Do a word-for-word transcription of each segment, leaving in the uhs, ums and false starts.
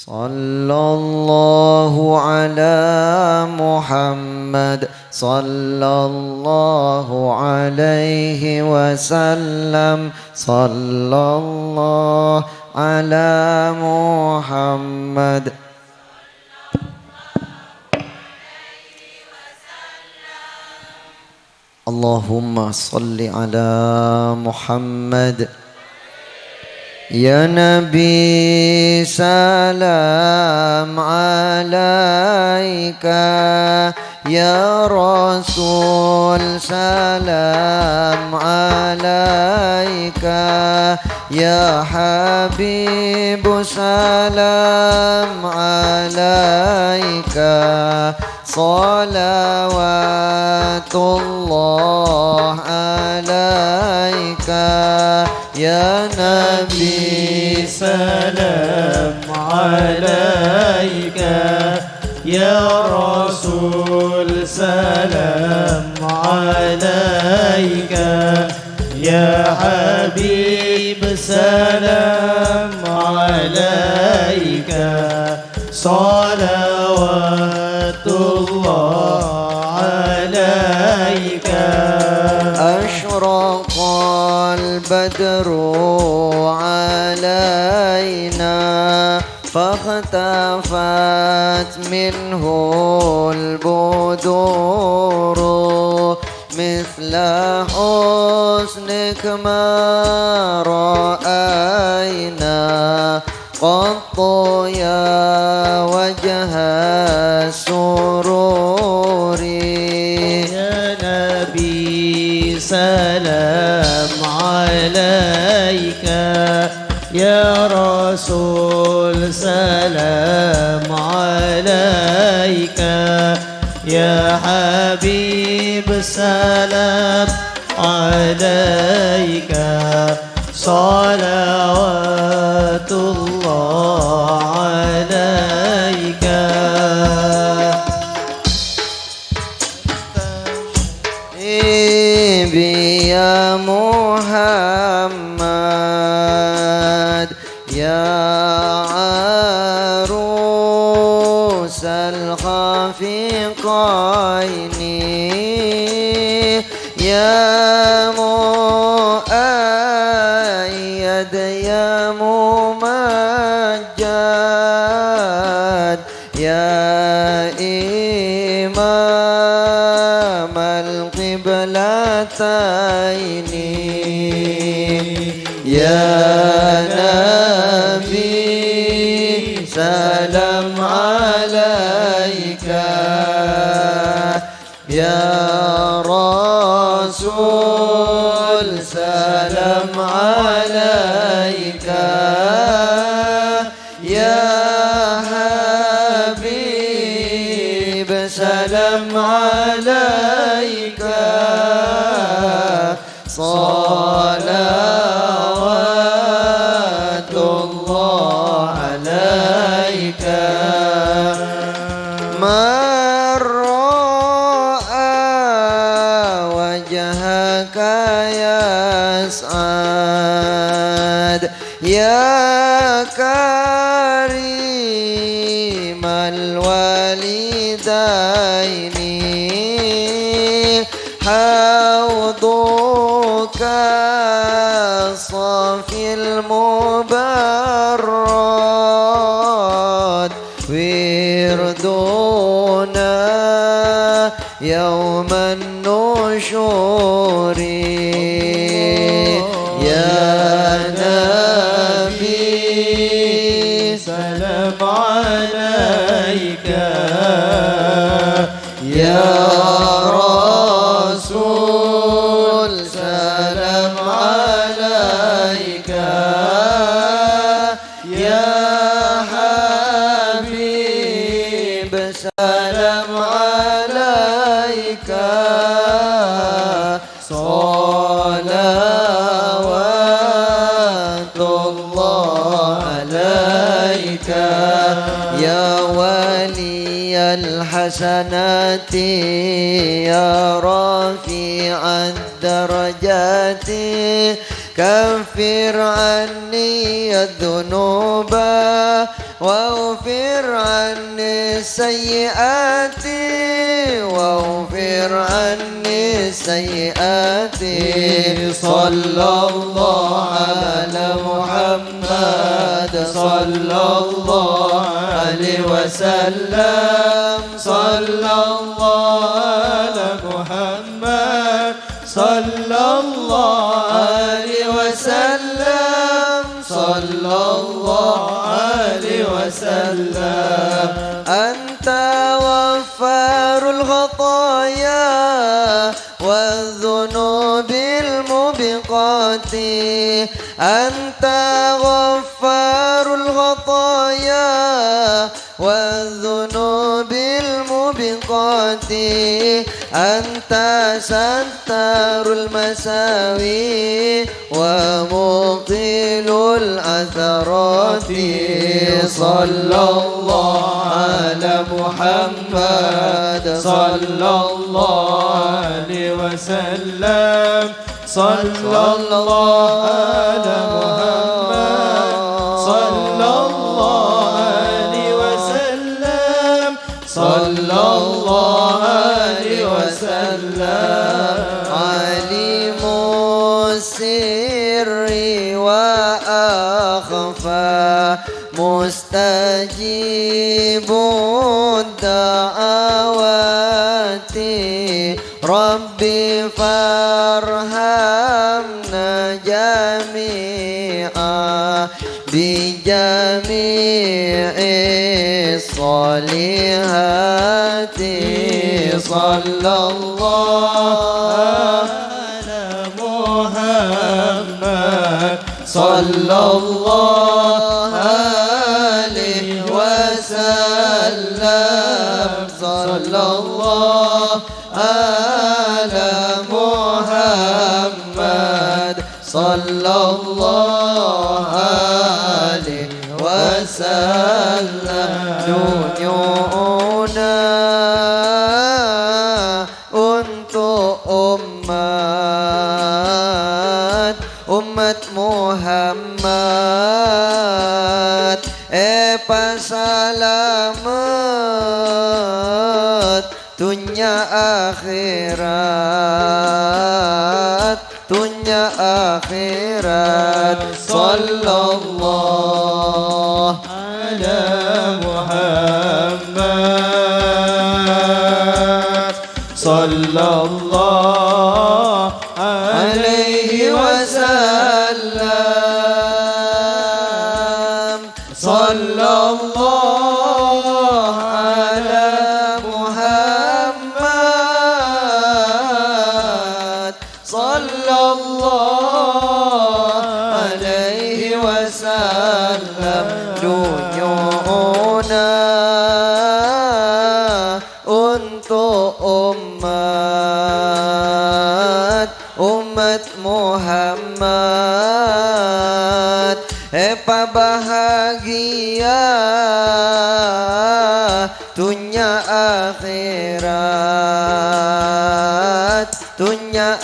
Sallallahu ala Muhammad, sallallahu alaihi wasallam, sallallahu ala Muhammad. Allahumma shalli ala Muhammad. Ya Nabi, salam alaika. Ya Rasul, salam alaika. Ya Habib, salam alaika. Salawatullah alaika, ya Nabi. Salam alaika, ya Rasul. Salam alaika, ya Habib. Salam alaika. صلوات الله عليك. أشرق البدر علينا فاختفت منه البدور مثل حسنك ما رأينا قط يا وجه السرور. يا نبي سلام عليك، يا رسول سلام عليك، يا حبيب سلام عليك. صلوات الله عليك. يا محمد، يا عروس الخفيقين، يا مؤيد، يا ممجد، يا إمام القبلتين، يا نبي سلام عليك، يا رسول سلام عليك، يا حبيب سلام عليك، صلوات الله عليك. من رأى وجهك يسعد، يا كريم الوالدين، حوضك الصافي المبرد، وردنا يوم النشور. يا نبي سلام عليك، يا رسول سلام عليك، يا حبيب سلام عليك، صلوات الله عليك، يا ولي الحسنات، يا رفيع الدرجات، كفر عني الذنوب واغفر عني السيئات واغفر عني السيئات. صلى الله على محمد، صلى الله عليه وسلم، صلى الله على محمد، صلى الله عليه وسلم، صلى الله عليه وسلم. أنت غفار الخطايا والذنوب الموبقات. أنت غفار الخطايا والذنوب الموبقات. أنت ستار المساوي ومقيل العثرات. صلى الله على محمد، صلى الله عليه وسلم، صلى الله على محمد، صلى الله عليه وسلم، صلى الله عليه وسلم. عليم السر وأخفى، مستجيب الدعوات، رب فارحمنا جميعا بجميع الصالحات. صلى الله على محمد، صلى الله عليه وسلم، صلى الله على محمد، صلى الله عليه وسلم. Nyo'ona untuk umat, umat Muhammad, epasalamet dunnya akhirat, dunnya akhirat. Sallallahu ala Muhammad, sallallahu alaihi wasallam. Sallallahu ala Muhammad, sallallahu alaihi wasallam. Nyo'ona untuk umat, umat Muhammad, epabahagia dunnya akhirat, dunnya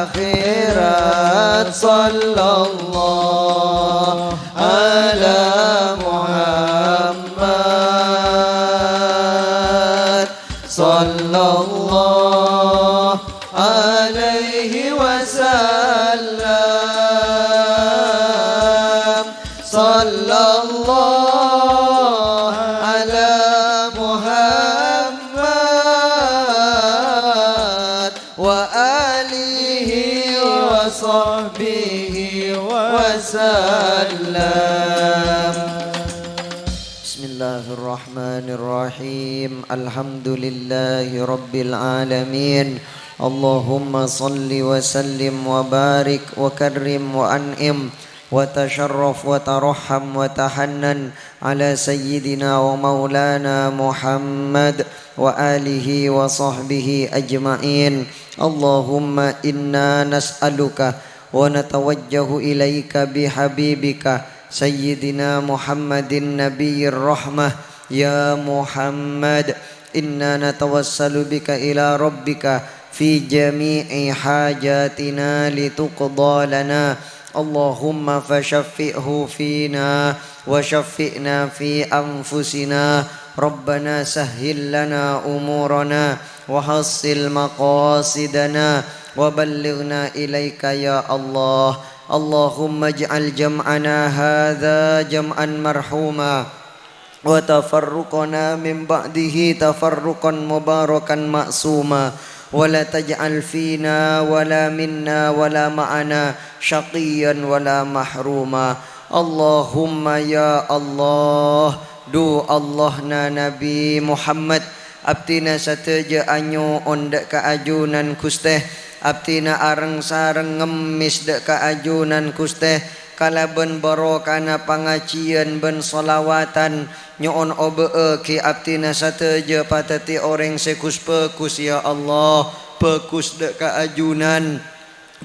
akhirat. Sallallahu ala Muhammad, sallallahu alaihi wasallam. Sallallahu ala Muhammad wa alihi wa sahbihi wa sallam. Bismillahirrahmanirrahim. Alhamdulillahi rabbil alamin. Allahumma salli wa sallim wa barik wa karrim wa an'im wa tasharraf wa tarahham wa tahannan ala sayyidina wa maulana Muhammad wa alihi wa sahbihi ajma'in. Allahumma inna nas'aluka wa natawajjahu ilaika bihabibika sayyidina Muhammadin nabiyyir rahmah. Ya Muhammad, inna natawassalu bika ila rabbika fi jami'i hajatina lituqda lana اللهم فشفعه فينا وشفعنا في أنفسنا. ربنا سهل لنا أمورنا وحصل مقاصدنا وبلغنا إليك يا الله. اللهم اجعل جمعنا هذا جمعا مرحوما وتفرقنا من بعده تفرقا مباركا معصوما ولا تجعل فينا ولا منا ولا معنا شقيا ولا محروما. اللهم يا الله, dhu Allahna Nabi Muhammad, abdhina sadhâjâ anyo'on dâ' ka ajunan Ghustè. Abdhina areng-sareng ngemmès dâ' ka ajunan Ghustè, kalabân barokana pangajiyân bân shalawatan, nyo'on obâ'âghi abdhina sadhâjâ padhâddhi orèng sè ghus-bhâghus, ya Allah. Bhâghus dâ' ka ajunan,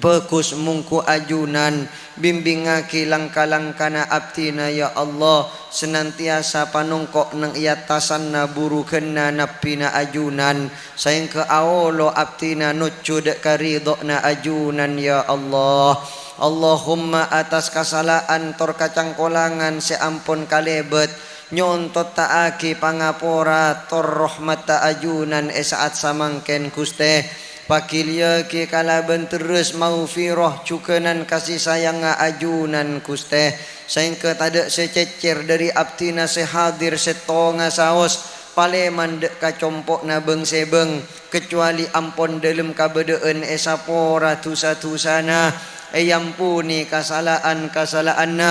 bhâghus mongghu ajunan, bimbingngaghi langka-langkana abdhina, ya Allah, sanantiyasa panongko' neng è attasanna bhurughânna Nabbhina ajunan, saèngghâ aolo abdhina nojjhu dâ' ka ridho'na ajunan, ya Allah. Allahumma, attas kasala'an tor kacangkolangan sè ampon kalèbât, nyo'on totta'aghi pangapora tor rahmatta ajunan è sa'at samangkèn, Ghustè. Paghiliyâghi kalabân terros maghfirah jhughânan kasè sayangnga ajunan, Ghustè, saèngghâ tadâ' sè cècèr dâri abdhina sè hadir sèttonga saos palèman dâ' ka compo'na bâng-sèbâng, kacowalè ampon dhâlem kabâdâ'ân èsapora dhusa-dhusana, èamponè kasala'an-kasala'anna,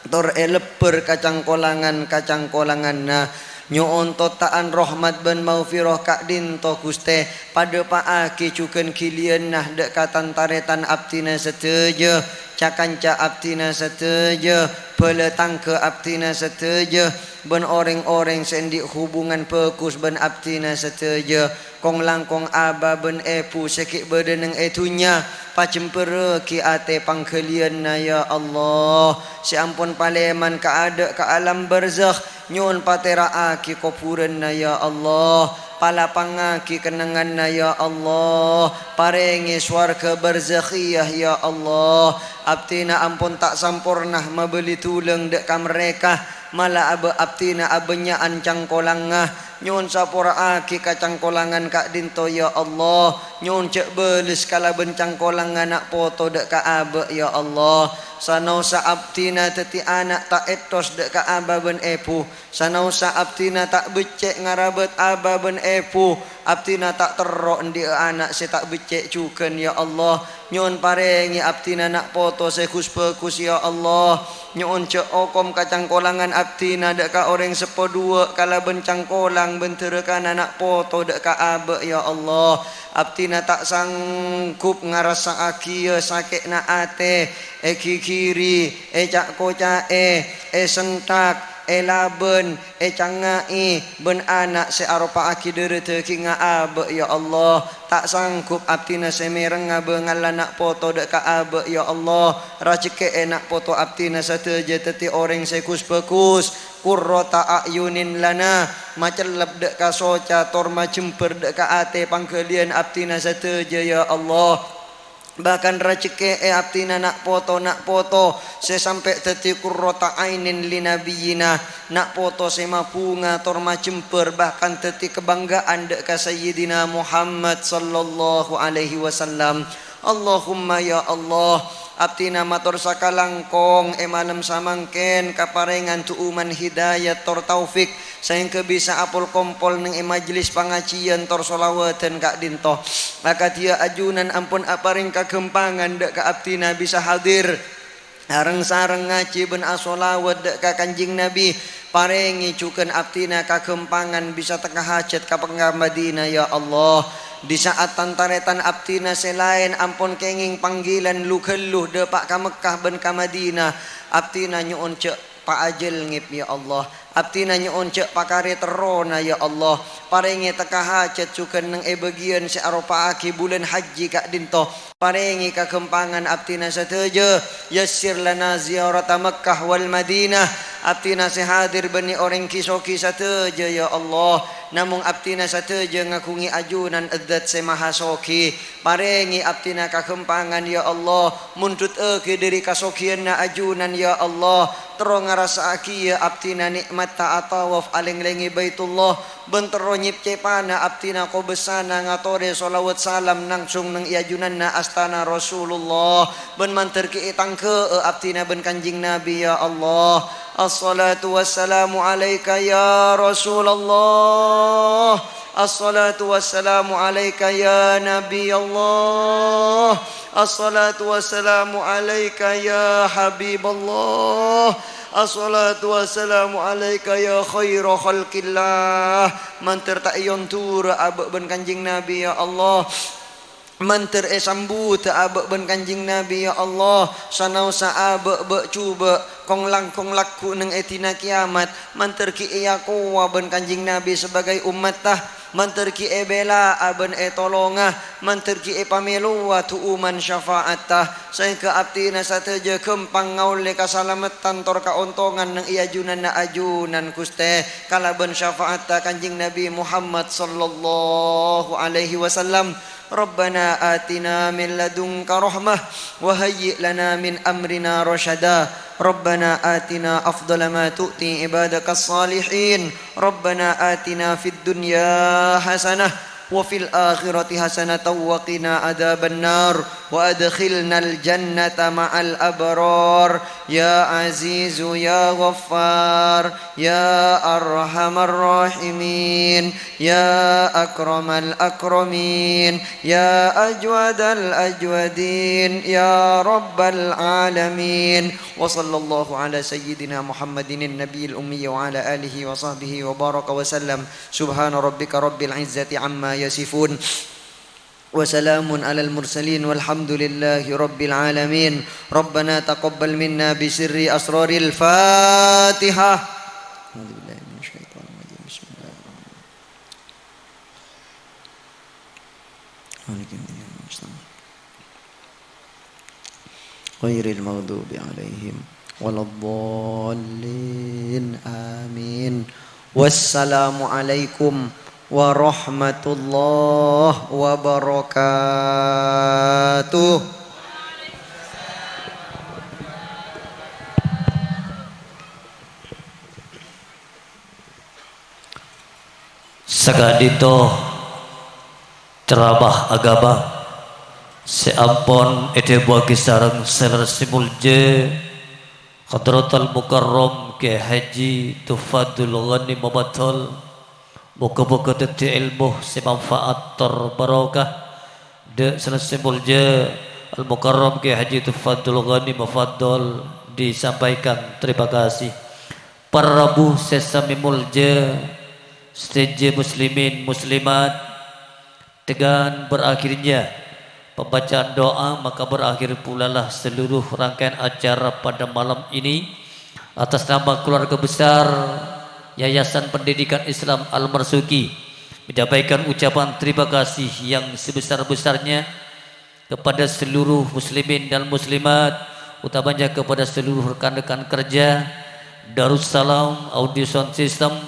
tor èlebbhâr kacangkolangan-kacangkolanganna. Nyo'on totta'an rahmat bân maghfirah ka'dinto, Ghustè. Padâpa'aghi jhughân ghiliyânna dâ' ka tan-tarètan abdhina sadhâjâ, ca-kanca abdhina sadhâjâ, bhâlâ tangghâ abdhina sadhâjâ, bân orèng-orèng sè andi' hubungan bhâghus bân abdhina sadhâjâ. Kong-langkong aba bân èbhu sè ghi' bâdâ neng è dhunnya, pajembhârrâghi atè pangghâliyânna, ya Allah, sè ampon palèman kaadâ' ka alam barzakh. Nyo'on patèra'aghi kobhurânna, ya Allah, palapangngaghi kennengnganna, ya Allah, parèngè sowarghâ barzakhiyah, ya Allah. Abdhina ampon ta' samporna mabâli dhulâng dâ' ka marèka, mala abâ' abdhina abânnya'an cangkolangnga. Nyo'on sapora'aghi kacangkolangan ka'dinto, ya Allah. Nyo'on jhâ' bâles kalabân cangkolangnga na' poto dâ' ka abâ', ya Allah. Sanaossa abdhina dhâddhi ana' ta' èttos dâ' ka aba bân èbhu. Sanaossa abdhina ta' beccè' ngarabât aba bân èbhu. Abdhina ta' terro andi'â ana' sè ta' beccè' jhughân, ya Allah. Nyo'on parèngè abdhina na' poto sè ghus-bhâghus, ya Allah. Nyo'on jhâ' okom kacangkolangan abdhina dâ' ka orèng seppo duwâ' kalabân cangkolang bân dhârâkana na' poto dâ' ka abâ', ya Allah. Abdhina ta' sanggup ngarassa'aghiyâ sakè'na atè, èghighiri, èca'-koca'è, èsenthak, èlabân, ècangnga'i bân ana' sè aropa'aghi dârâ dhâghingnga abâ', ya Allah. Ta' sanggup abdhina sè mèrengnga bângalla na' poto dâ' ka abâ', ya Allah. Rajhekkè'è na' poto abdhina sadhâjâ dhâddhi orèng sè ghus-bhâghus, qurrata a'yunin lana, macellep dâ' ka soca tor majembhâr dâ' ka atè pangghâliyân abdhina sadhâjâ, ya Allah. Bahkan rajhekkè'è abdhina na' poto-na' poto sè sampè' dhâddhi qurrata ainin li nabiyyina, na' poto sè mabhunga tor majembhâr, bahkan dhâddhi kabhângga'an dâ' ka Sayyidina Muhammad sallallahu alaihi wasallam. Allahumma, ya Allah, abdhina mator sakalangkong è malem samangkèn kaparèngan du'uman hidayat tor taufik, saèngghâ bisa apol-kompol neng è majlis pangajiyân tor sholawatan ka'dinto. Akadhiyâ ajunan ampon aparèng kaghâmpangan dâ' ka abdhina bisa hadir areng-sareng ngajhi bân asholawat dâ' ka Kanjeng Nabi. Parèngè jhughân abdhina kaghâmpangan bisa tekka hajhât ka Mekkah Madinah, ya Allah. Di sa'at tan-tarètan abdhina sè laèn ampon kèngèng panggilan lu-ghâllu dâpa' ka Mekkah bân ka Madinah, abdhina nyo'on jhâ' paajhâlngèp, ya Allah. Abdhina nyo'on jhâ' pakarè terrona, ya Allah. Parèngè tekka hajhât jhughân neng è bâgiyân sè aropa'aghi bulân hajji ka'dinto. Parèngè kaghâmpangan abdhina sadhâjâ. Yassir lana ziyarata Makkah wal Madinah. Abdhina sè hadir bânnè orèng ghi-soghi sadhâjâ, ya Allah. Namong abdhina sadhâjâ ngaghungè ajunan Dzat Sè Maha Soghi. Parèngè abdhina kaghâmpangan, ya Allah. Mondhudhâghi dhâri kasoghiyânna ajunan, ya Allah. Terro ngarassa'aghiyâ abdhina nè'matta atawaf alènglèngè Baitullah, bân terro nyèpcèpana abdhina kobâsana ngatorè shalawat salam langsung neng è ajunanna astana Rasulullah, bân mandhâr ghi' ètangghâ'â abdhina bân Kanjeng Nabi, ya Allah. Assalatu wassalamu alaika, ya Rasulullah. Assalatu wassalamu alaika, ya Nabi Allah. Assalatu wassalamu alaika, ya Habib Allah. Assalatu wassalamu alaika, ya khaira khalqillah. Mandhâr ta' èyondhurâ abâ' bân Kanjeng Nabi, ya Allah. Mandhâr èsambhudhâ abâ' bân Kanjeng Nabi, ya Allah. Sanaossa abâ' bâ' jhubâ', kong-langkong lagghu' neng è dina kèyamat. Mandhâr ghi' èakowa bân Kanjeng Nabi sabâgâi ommatta. Mandhâr ghi' èbelâ'â bân ètolonga. Mandhâr ghi' èpamèlowa du'uman syafa'atta. Saèngghâ abdhina sadhâjâ ghâmpang ngaollè kasalameddhân tor kaontongan neng è ajunanna ajunan, Ghustè, kalabân syafa'atta Kanjeng Nabi Muhammad sallallahu alaihi wasallam. Rabbana atina min ladunka rahmah wa hayyi' lana min amrina rasyada. Rabbana atina afdhala ma tu'ti ibadakas salihin. Rabbana atina fid dunya hasanah wa fil akhirati hasanatan wa qina adzabannar. Wa adkhilnal jannata ma'al abrar. Ya Azizu ya Ghaffar. Ya Arhamar Rahimin. Ya Akramal Akramin. Ya Ajwadal Ajwadin. Ya Rabbal Alamin. Wa sallallahu ala sayyidina Muhammadin nabiyil ummi wa ala alihi wa sahbihi wa baraka wa sallam. Subhana rabbika rabbil izzati amma yasifun. Wa salamun alal mursalin walhamdulillahi rabbil alamin. Rabbana taqabbal minna bi sirri asraril Fatihah. A'udzubillahi minasyaitonir rajim. Bismillahirrahmanirrahim. Ghairil maghdubi alaihim waladdallin. Amin. Wassalamualaikum warahmatullahi wabarakatuh. Saka'dinto ceramah agama sè ampon èdhâbuwâghi sareng sè lerres sè molja Hadratal Mukarram Kyai Haji Tufadul Ghani Mufaddal. Moghâ-moghâ dhâddhi èlmo sè manfaat tor barokah. Dâ' sè lerres sè molja Al-Mukarram Kyai Haji Tufadul Ghani Mufaddal disampaikan terima kasih. Para rabu sè samè molja, sadhâjâ muslimin muslimat, dengan berakhirnya pembacaan doa, maka berakhir pulalah seluruh rangkaian acara pada malam ini. Atas nama keluarga besar Yayasan Pendidikan Islam Al-Marzuki, menyampaikan ucapan terima kasih yang sebesar-besarnya kepada seluruh muslimin dan muslimat, utamanya kepada seluruh rekan-rekan kerja Darussalam Audio Sound System.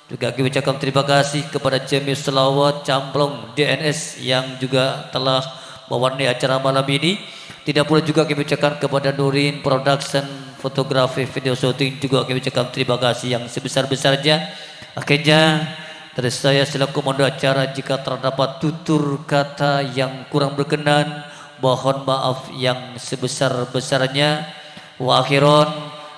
Juga kami ucapkan terima kasih kepada Jami Selawat Camplong D N S yang juga telah mewarnai acara malam ini. Tidak pula juga kami ucapkan kepada Nurin Production Fotografi Video Shooting, juga kami ucapkan terima kasih yang sebesar-besarnya. Akhirnya, dari saya selaku komandan acara, jika terdapat tutur kata yang kurang berkenan, mohon maaf yang sebesar-besarnya. Wa akhiran,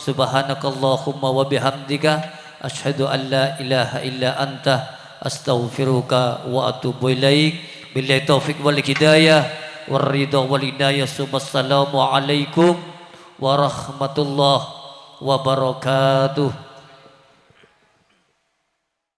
subhanakallahumma wa bihamdika, asyhadu an la ilaha illa anta, astaghfiruka wa atubu ilaik. Billahi taufiq wal hidayah, war ridha wal inayah, summa assalamu alaikum warahmatullahi wabarakatuh.